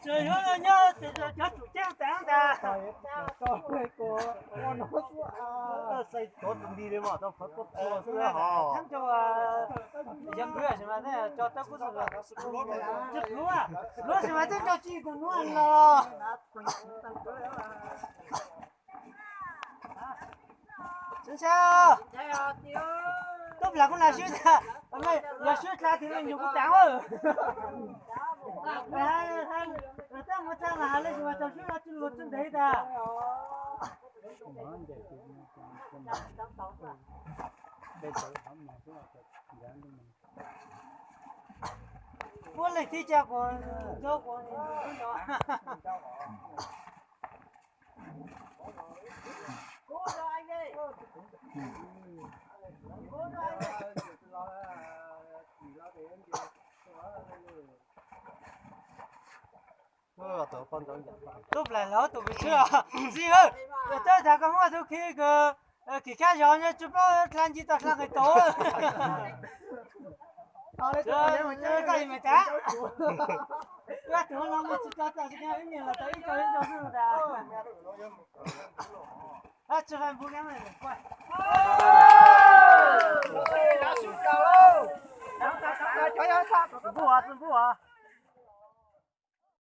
Tsuas yuav nyob ces cov tsum ceeb tas ntag. Xais tuav tus nti li mas tau phawv tuaj tua xwb hos. Thab rau yog npwv sim mas tso tawb kub xwb los tsis pluav, pluav sim mas twb nrog tsis tus nuav los. Tub plam kuj lag swb tas, yog swb dlha tis me nyuam kuj tas. Tab muab txhaj mas has le sis mas tau swb los tsis luag tsis ntev tas. Puab leej tib ca kuv nco kuv no. Tub plam los tus kwv txhiaj txiv, yog txawj tas koj muab tub khi kws khib khab zog nyob tsis paub dlha nce tau dlha nqis tau. Koj yog me tas, ib tug los mus tsis tau tas, ib niag los tau ib co ib co xwb tas. Tsis fais npug npug.